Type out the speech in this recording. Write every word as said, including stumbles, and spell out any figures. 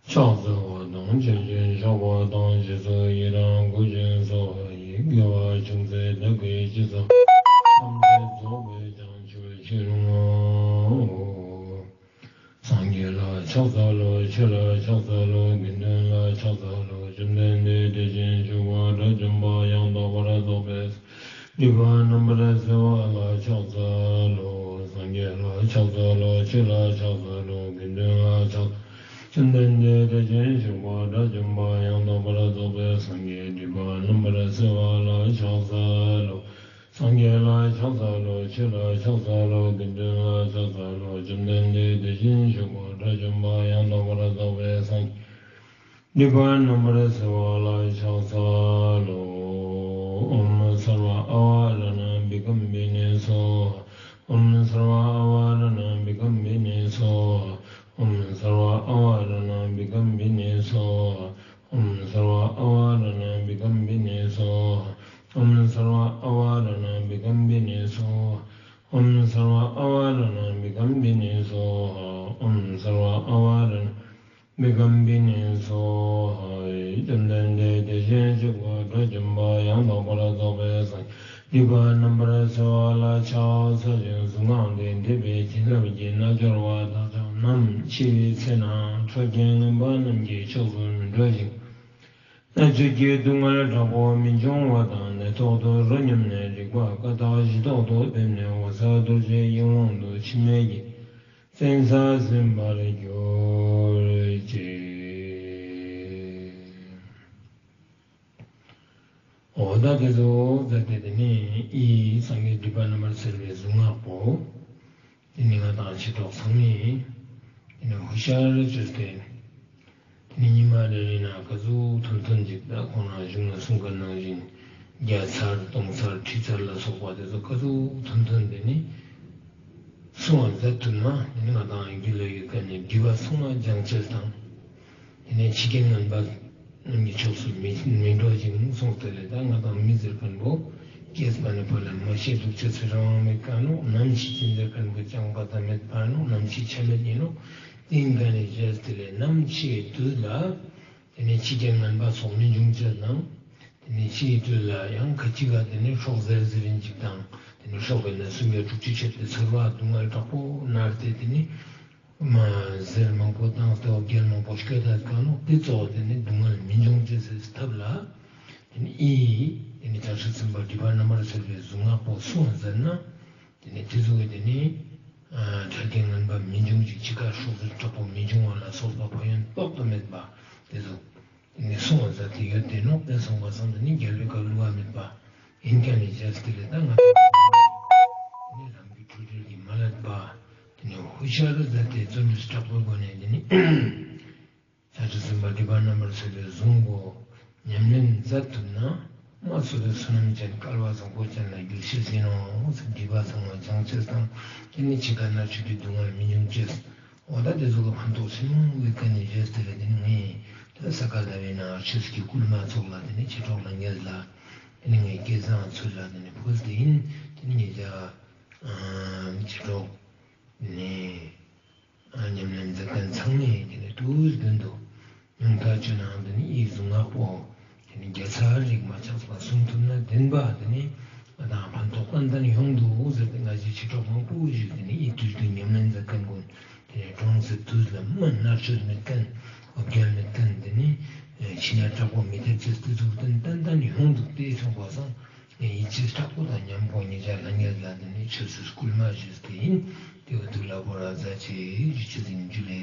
ཕྱག་འཚལ་བ་དང་། མཆོད་ཅིང་བཤགས་པ་དང་། རྗེས་སུ་ཡི་རང་བསྐུལ་ཞིང་གསོལ་བ་ཡི། དགེ་བ་ཅུང་ཟད་བདག་གིས་ཅི་བསགས་པ། ཐམས་ཅད་རྫོགས་པའི་བྱང་ཆུབ་ཕྱིར་བསྔོ། སངས་རྒྱས་ལ་ཕྱག་འཚལ་ལོ། ཆོས་ལ་ཕྱག་འཚལ་ལོ། དགེ་འདུན་ལ་ཕྱག་འཚལ་ལོ། བཅོམ་ལྡན་འདས་དེ་བཞིན་གཤེགས་པ་དགྲ་བཅོམ་པ་ཡང་དག་པར་རྫོགས་པའི་སངས་རྒྱས་སྡིག་པ་རྣམ་པར་སེལ་བ་ལ་ཕྱག་འཚལ་ལོ། སངས་རྒྱས་ལ་ཕྱག་འཚལ་ལོ། ཆོས་ལ་ཕྱག་འཚལ་ལོ། དགེ་འདུན་ལ་ཕྱག་འཚལ། བཅོམ་ལྡན་འདས་དེ་བཞིན་གཤེགས་པ་དགྲ་བཅོམ་པ་ཡང་དག་པར་རྫོགས་པའི་སངས་རྒྱས་སྡིག་པ་རྣམ་པར་སེལ་བ་ལ་ཕྱག་འཚལ་ལོ། སངས་རྒྱས་ལ་ཕྱག་འཚལ་ལོ། ཆོས་ལ་ཕྱག་འཚལ་ལོ། དགེ་འདུན་ལ་ཕྱག་འཚལ་ལོ། བཅོམ་ལྡན་འདས་དེ་བཞིན་གཤེགས་པ་དགྲ་བཅོམ་པ་ཡང་དག་པར་རྫོགས་པའི་སངས་རྒྱས་སྡིག་པ་རྣམ་པར་སེལ་བ་ལ་ཕྱག་འཚལ་ལོ། ཨོཾ་སརྦ་ཨ་བ་ར་ཎ་བི་ཀམ་བི་ནི་སྭཱ་ཧཱ། ཨོཾ་སརྦ་ཨ་བ་ར་ཎ་བི་ཀམ་བི་ནི་སྭཱ་ཧཱ། ཨོཾ་སརྦ་ཨ་བ་ར་ཎ་བི་ཀམ་བི་ནི་སྭཱ་ཧཱ། ཨོཾ་སརྦ་ཨ་བ་ར་ཎ་བི་ཀམ་བི་ནི་སྭཱ་ཧཱ། ཨོཾ་སརྦ་ཨ་བ་ར་ཎ་བི་ཀམ་བི་ནི་སྭཱ་ཧཱ། ཨོཾ་སརྦ་ཨ་བ་ར་ཎ་བི་ཀམ་བི་ནི་སྭཱ་ཧཱ། ཨོཾ་སརྦ་ཨ་བ་ར་ཎ་བི་ཀམ་བི་ནི་སྭཱ་ཧཱ། བཅོམ་ལྡན་འདས་དེ་བཞིན་གཤེགས་པ་དགྲ་བཅོམ་པ་ཡང་དག་པར་རྫོགས་པའི་སངས་རྒྱས་སྡིག་པ་རྣམ་པར་སེལ་བ་ལ་ཕྱག་འཚལ་ཞིང་གཟུངས་སྔགས་འདི་བཟླས་པའི་བྱིན་རླབས་ཀྱིས་རྣལ་འབྱོར་པ་བདག་ཀྱང་ནམ་འཆི་བའི་ཚེ་ན་ཁྲག་རྒྱན་ངན་པ་རྣམས་ཀྱི་ཕྱོགས་སུ་མི་འགྲོ་ཞིང་། རྣལ་འབྱོར་གྱི་སྡུག་བསྔལ་དྲག་པོ་མི་འབྱུང་བ་དང་། ནད་ཐོག་ཏུ་རོ་མཉམ་ནད་རིག་པ་ཀ་དག་གཞི་ཐོག་ཏུ་ཕེབས་ནས་འོད་གསལ་རྡོ་རྗེའི་དབྱིངས་ཀློང་དུ་འཆི་མེད་ཀྱི་བཙན་ས་ཟིན་པར་གྱུར་ཅིག། འོ་ད་དེ་ཚོ་མཛད་དེ། དེ་ནས་ཨི་སངས་རྒྱས་སྡིག་པ་རྣམ་པར་སེལ་བའི་གཟུངས་སྔགས་པོ། དེ་ནི་ང་དང་མཆེད་གྲོགས་ཚང་མས་དེ་ནི་ཧུ་ཤར་བྱས་ཏེ། དེ་ནི་ཉི་མ་རེ་རེ་ན་ག་ཚོད་ཐུང་ཐུང་ཅིག་ད་ཁོང་རང་གཞུང་ལ་གསུངས་པ་ནང་བཞིན་བརྒྱ་ཚར་སྟོང་ཚར་ཁྲི་ཚར་ལ་སོགས་པ་དེ་ཚོ་ག་ཚོད་ཐུང་ཐུང་དེ་ནི་གསུང་བ་མཛད་ཐུབ་ན། དེ་ནི་ང་དང་རྒྱུད་ལ་ཡོད་མཁན་ནི་སྒྲིབ་པ་ཚང་མ་སྦྱང་ཚུལ་དང་། དེ་ནས་འཆི་རྐྱེན་ངན་པ་རྣམས་ཀྱི་ཕྱོགས་སུ་མི་མི་འགྲོ་ཞིང་གསུངས་ཏེ་ལས། ད་ང་དང་མི་ཟེར་མཁན་པོ་སྐྱེས་པ་ནས་བུད་ལ་མ་ཤི་འདུག་ཅེས་སུ་རང་དབང་མེད་མཁན་ནོ། ནམ་ཤི་ཅི་ཟེར་མཁན་པོ་ཅང་པ་ད་མེད་པ་ནོ། ནམ་ཤི་ཆ་མེད་ཡིན་ནོ། དེ་འགའ་ནས་བཞེས་ཏེ་ལས་ནམ་ཤི་དུས་ལ་དེ་ནས་འཆི་རྐྱེན་ངན་པ་སོགས་མི་འབྱུང་ཅེས་དང་། དེ་ནས་ཤི་དུས་ལ་ཡང་ཁ་ཅིག་ག་དེ་ནས་སྲོག་ཟེར་ཟེར་རིན་ཅིག་དང་། དེ་ནས་སྲོག་གི་ནད་སུམ་བརྒྱ་དྲུག་ཅུ་ཆད་དེ་ཚོར་བ་སྡུག་བསྔལ་དྲག་པོ་མནར་ཏེ། དེ་ནས་མ་ཟེར་མང་པོ་བཏང་སྟེ་རྒྱལ་མང་པོ་སྐྱོད་ད་གང་ནོ། དེ་གཙོ་བོ་དེ་ནི་སྡུག་བསྔལ་མི་འབྱུང་ཅེས་སི་ཐབས་ལ། དེ་ནི་ཨི་དེ་ནི་བྱང་ཆུབ་སེམས་དཔའ་སྒྲིབ་པ་རྣམ་པར་སེལ་བའི་གཟུངས་སྔགས་པོ་གསུངས་ཟེར་ན། དེ་ནི་དེ་ཚོ་གི་དེ་ནི་ཁྲག་རྒྱུན་ངན་པ་མི་འབྱུང་ཞིང་འཆི་ཁ་སྲོག་རྩོལ་དྲག་པོ་མི་འབྱུང་བ་ལ་སོགས་པ་ཕན་ཡོན་དཔག་ཏུ་མེད་པ་དེ་ཚོ། དེ་ནས་གསུང་བ་མཛད་དེ་ཡོད་དེ་ནོ། དེ་གསུངས་པ་ཙམ་དུ་ནི་རྒྱལ་བའི་བཀའ་བསླུ་བ་མེད་པ་ཡིན་མཁན་ནི་བྱས་ཏེ་ལས། ད་ང་ཚོ་ནི་ལམ་གྱི་འཁྲུལ་བྲལ་གྱིས་མ་བསླད་པ། དེ་ནས་ཧུ་ཤར་མཛད་དེ་བརྩོན་འགྲུས་དྲག་པོའི་སྒོ་ནས་དེ་ནི་བྱང་ཆུབ་སེམས་དཔའ་སྒྲིབ་པ་རྣམ་པར་སེལ་བའི་གཟུངས་པོ་ཉམས་ལེན་མཛད་ཐུབ་ན། མ་སོ་སོའི་བསོད་ནམས་ཅན་སྐལ་བ་བཟང་པོ་ཅན་ལ་འགྱུར་ཤེས་ཡིན་ནོ། སྒྲིབ་པ་ཚང་མ་སྦྱང་ཅེས་དང་། དེ་ནི་འཆི་ཁ་མནར་གཅོད་ཀྱི་སྡུག་བསྔལ་མི་འབྱུང་ཅེས། འོ་ད་དེ་ཚོ་གི་ཕན་ཐོགས་ཆེན་མོ་ཡོད་མཁན་ནི་བྱས་ཏེ་ལས། དེ་ནི་ངས་ད་ས་ག་ཟླ་བའི་ནང་ཆོས་ཀྱི་སྐུལ་མ་ཚོགས་ལ། དེ་ནི་མཆེད་གྲོགས་ལྷན་རྒྱས་ལ། དེ་ནི་ངས་སྐལ་བཟང་ཚོ་ལ་དེ་ནི་ཕུལ་ཏེ་ཡིན། དེ་ནི་ངས་ཀྱང་མཆེད་གྲོགས་ནི་ཉམས་ལེན་མཛད་མཁན་ཚང་མས་དེ་ནི་དུས་རྒྱུན་དུ་ཉུང་མཐའ་ཆོད་ནའང་དེ་ནི་ཨི་གཟུངས་སྔགས་པོ་དེ་ནི་བརྒྱ་ཚར་རེ་མ་ཆག་པ་གསུང་ཐུབ་ན་བདེན་པ། དེ་ནི་ང་དང་ཕན་ཐོགས་ཏན་ཏན་ཡོང་འདུག་ཟེར་ཏེ། ང་ཞའི་མཆེད་གྲོགས་མང་པོ་ཞིག་དེ་ནི་ཨི་དུས་རྒྱུན་ཉམས་ལེན་མཛད་མཁན་ཀུན། དེ་ནས་གྲོངས་ཚེ་དུས་ལ་མི་མནར་གཅོད་མེད་མཁན། འོ་བརྒྱལ་མེད་མཁན། དེ་ནས་འཆི་ནད་དྲག་པོ་མི་ཐེབས་ཅེས་དེ་ཚོ་ཏན་ཏན་ཡོང་འདུག་དེ་སོང་པ་སང་ངས་ཡིད་ཆེས་དྲག་པོ་དང་མཉམ་པོ་ཉེ་ཆར་ལྷན་རྒྱས་ལ་དེ་ནས་ཆོས་སུ་སྐུལ་མ་ཞུས་ཏེ་ཡིན། དེ་བ་དུ་ལ་བོ་ར་ཛ་ཆེ་ཞུ་ཆེད་ཡིན་རྒྱུ་ལས།